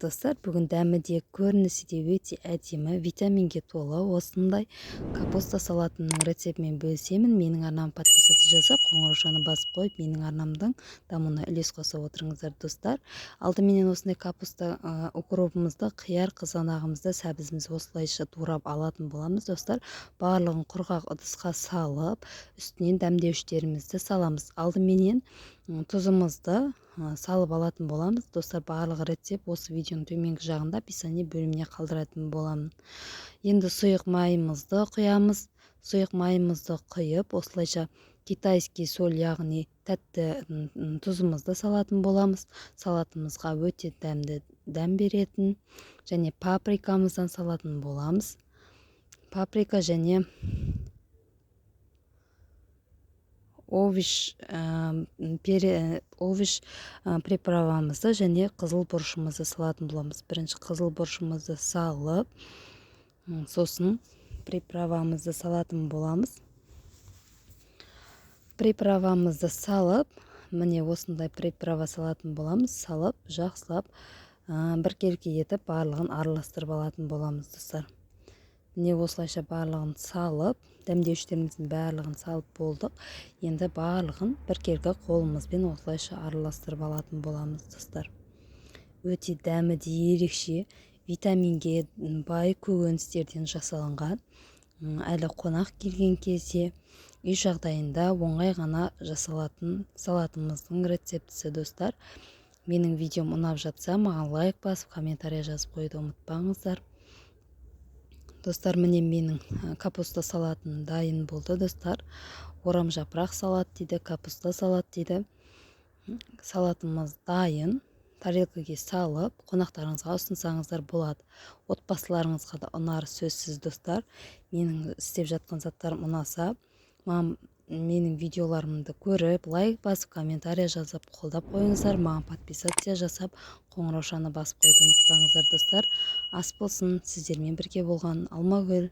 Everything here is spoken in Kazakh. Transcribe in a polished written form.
Достар! Бүгін дәмі де, көрінісі де өте әдемі, витаминге толы осындай капуста салатының рецептімен бөлісемін. Менің арнама подписаться жасап, қоңыраушаны басып қойып, менің арнамдың дамуына үлес қоса отырыңыздар, достар. Алдыменен осындай капуста, укропымызды, қияр, қызанағымызды, сәбізімізді осылайша турап алатын боламыз, достар. Барлығын құрғақ ыдысқа салып, үстінен дәмдеуіштерімізді саламыз. Алдыменен тұзымызды салып алатын боламыз, достар. Барлық рецепт осы видеоның төменгі жағында, описание бөліміне қалдыратын боламын. Енді сұйық майымызды құямыз. Сұйық майымызды құйып, осылайша китайский соль, яғни тәтті тұзымызды салатын боламыз. Салатымызға өте дәмді дәм беретін және паприкамыздан салатын боламыз. Паприка және овощ приправамызды және қызыл бұрышымызды салатын боламыз. Бірінші қызыл бұрышымызды салып, сосын приправамызды салатын боламыз. Приправамызды салып, міне, осындай приправа салатын боламыз. Салып, жақсылап біркелкі етіп барлығын араластырып алатын боламыз, достар. Міне, осылайша барлығын салып, дәмдеуіштеріміздің барлығын салып болдық. Енді барлығын біркелкі қолымызбен осылайша араластырып алатын боламыз, достар. Өте дәмі де ерекше, витаминге бай көкөністерден жасалынған. Әлі қонақ келген кезде үй жағдайында оңай ғана жасалатын салатымыздың рецептісі, достар. Менің видеом ұнап жатса, маған лайк басып, комментарий жазып қоюды ұмытпаңыздар, достар. Міне, менің капуста салатым дайын болды, достар. Орам жапырақ салат дейді, капуста салат дейді. Салатымыз дайын. Тарелкаге салып, қонақтарыңызға ұсынсаңыздар болады. Отбасыларыңызға да ұнары сөзсіз, достар. Менің істеп жатқан заттарым ұнаса, маған, менің видеоларымды көріп, лайк басып, комментарий жазып, қолдап қойыңыздар. Маған подписаться жасап, қоңыраушаны басып қоюды ұмытпаңыздар, достар. Ас болсын! Сіздермен бірге болған Алмагүл.